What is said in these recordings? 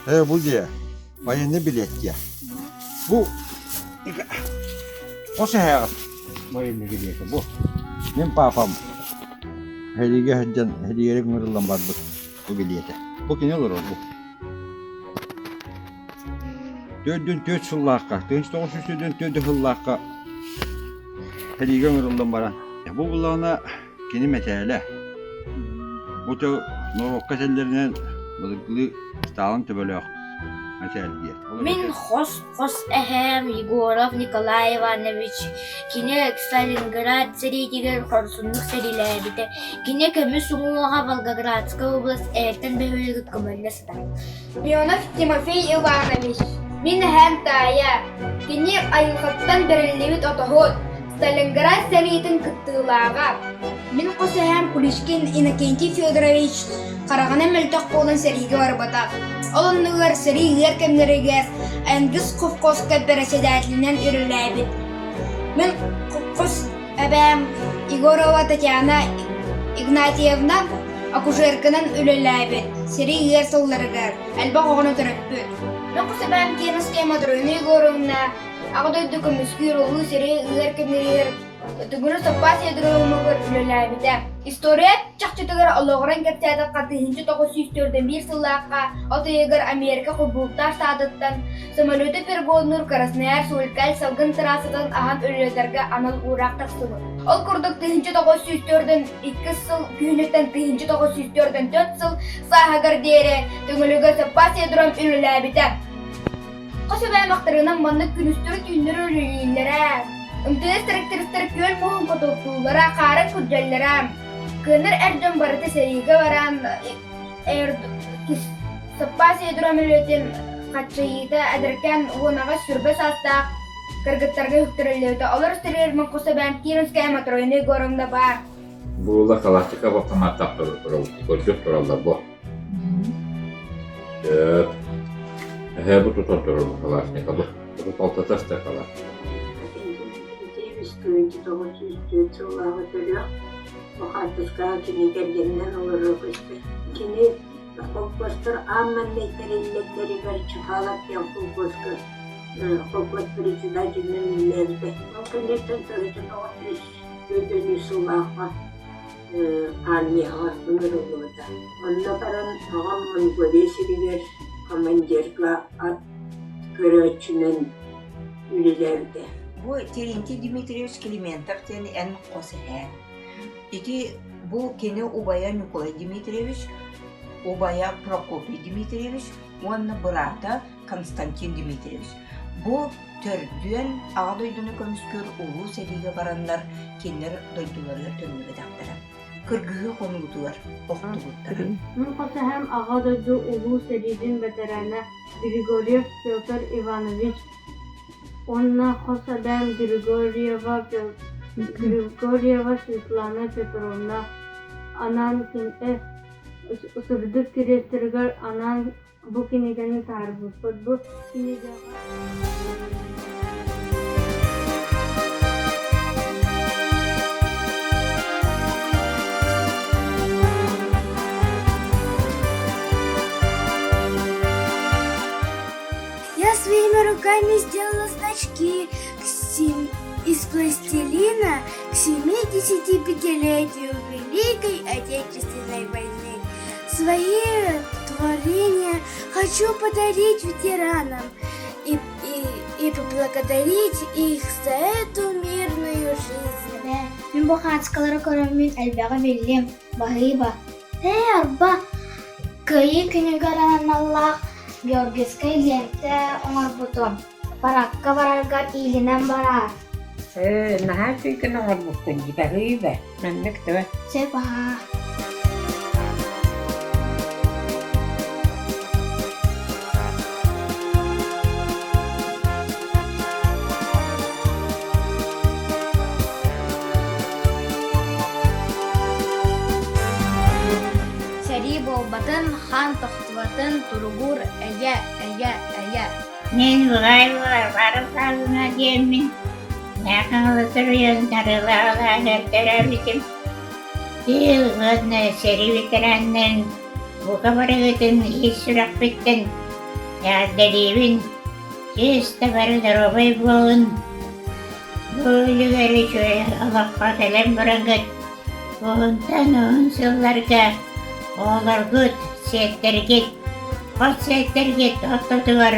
Ээ бу дьиэ военный билет диэ. Бу хос эһээҕит военный билиэтэ бу. Мин папам сэриигэ сылдьан сэриигэ ыҥырыллан барбыт бу билиэтэ. Бу кини олорор бу. 44 сыллаахха, 1944 сыллаахха сэриигэ ыҥырыллан баран, бу буллаҕына кини мэтээлэ. Бу норуокка этэллэринэн былыргылыы Сталин төбөлөөх мэтээл диэн. Мин хос-хос эһээм Егоров Николай Иванович кини Сталинград сэриитигэр хорсуннук сэриилээбитэ. Кини көмүс уҥуоҕа Волгоградскай область Эртэн бөһүөлэгэр көмөллө сытар. Мионов Тимофей Иванович, мин эһээм таайа, кини айылҕаттан бэриллибит отоһут, Сталинград сэриитин кыттыылааҕа. Мин хос эһээм Куличкин Иннокентий Федорович хараҕынан мөлтөх буолан сэриигэ барбатах. Ол оннугар сэрии ыар кэмнэригэр Энгельс совхозка бэрэссэдээтэлинэн үлэлээбит. Мин хос эбээм Егорова Татьяна Игнатьевна акушерканан үлэлээбит, сэрии ыар сылларыгар элбэх оҕону төрөппүт. Мин хос эбээм Кировская Матрена Егоровна Аҕа дойду көмүскүүр улуу сэрии ыар кэмнэригэр Төгүрү саппаас ядромугар үлэлээбитэ. История чахчытыгар олоҕуран кэпсээтэххэ 1941 сыллаахха от ыйыгар Америка холбоһуктаах штатыттан самолеты перегоннуур Красноярск-Улькаль салгын трассатын аһан үлэлэтэргэ анал уураах тахсыбыт. Ол курдук 1942 сыл күһүнүттэн 1944 сыл сааһыгар диэри Төҥүлүгэ саппаас ядром үлэлээбитэ. Хос эбээмэхтэринэн маннык күнүстэри-түүннэри үлэлииллэрэ. МТС трактористара күөл муоһун хотуоптууллара, хаарын күрдьэллэрэ. Кыанар эр дьон барыта сэриигэ баран, саппаас ядро үлэтин хаччыйыыта эдэркээн 18 сүүрбэ саастаах кыргыттарга үктэриллибитэ. Олор истэригэр мин хос эбээм Кировская Матрена Егоровна баар. Буола Калашников автоматтаахтар көрдүк тураллар бу. Сөп. Эһээ бу тутан турар Калашниковы. Бу алтата сытар Калашников. 1904 сыллааҕы төрүөх бу хаартыскаҕа кини кэргэнинэн олорор көстөр. Кини холкуостар аан маҥнай тэриллэллэригэр Чкалов диэн холкуоска холкуос председателинэн үлэлээбитэ. Ол кэнниттэн 1904 сыллаахха армияҕа ыҥырыллыбыта. Онно баран аҕам Монголия сиригэр командирга ат көрөөччүнэн үлэлээбитэ. Бу Терентий Дмитриевич Климентов диэн эн хос эһээ. Ити бу кини убайа Ньукулай Дмитриевич, убайа Прокопий Дмитриевич уонна быраата Константин Дмитриевич. Бу төрдүөн Аҕа дойдуну көмүскүүр улуу сэриигэ бараннар кинилэр дойдуларыгар төннүбэтэхтэрэ. Кыргыһыы хонуутугар охтубуттара. Мин хос эһэм Аҕа дойду улуу сэриитин бэтэрээнэ Григорьев Петр Иванович уонна хос эбээм Григорьева Григорьева Светлана Петровна анаан сырдык кириэстэригэр анаан Бу кинигэни таһаарбыппыт. Бу кинигэҕэ Я своими руками сделала значки к сем... из пластилина к 75-летию Великой Отечественной войны. Свои творения хочу подарить ветеранам и, и, и поблагодарить их за эту мирную жизнь. Мин бу хаачыкалары көрөммүн элбэҕи биллим, баһыыба. Ээ, арба, Кыайыы күнүгэр аналлаах Георгиевскай лиэнтэ оҥорбутум. Параакка бараргар иилинэн бараар. Ээ, наһаа үчүгэй оҥорбуккун дии, баһыыба. Маннык дуо? Сөп аһаа. Сэрии буолбатын, хаан тохтубатын, туругур, эйэ, эйэ, эйэ. Мин Михаил Варвара Павловна диэммин, Хаҥалас оройуонун Арыылаах төрөөбүтүм. Тыыл уонна сэрии ветераннарын бука барыгытын ис сүрэхпиттэн Эҕэрдэлиибин, чиэс да бары доруобай буолун, бу үлүгэр үчүгэй олоххо кэлэн бараҥҥыт уһунтан уһун сылларга оҕолоргут, сиэттэргит, хос сиэттэргит ортотугар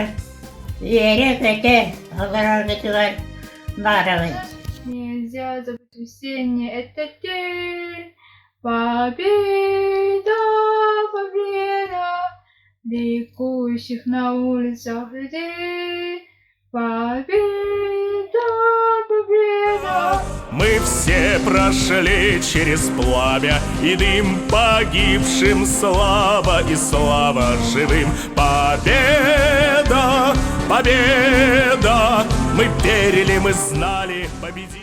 үөрэ-көтө олороргутугар баҕарабын. Нельзя забыть весенний этот день. Победа, победа, ликующих на улицах людей. Победа, победа! Мы все прошли через пламя и дым погибшим слава и слава живым. Победа, победа! Мы верили, мы знали, победим.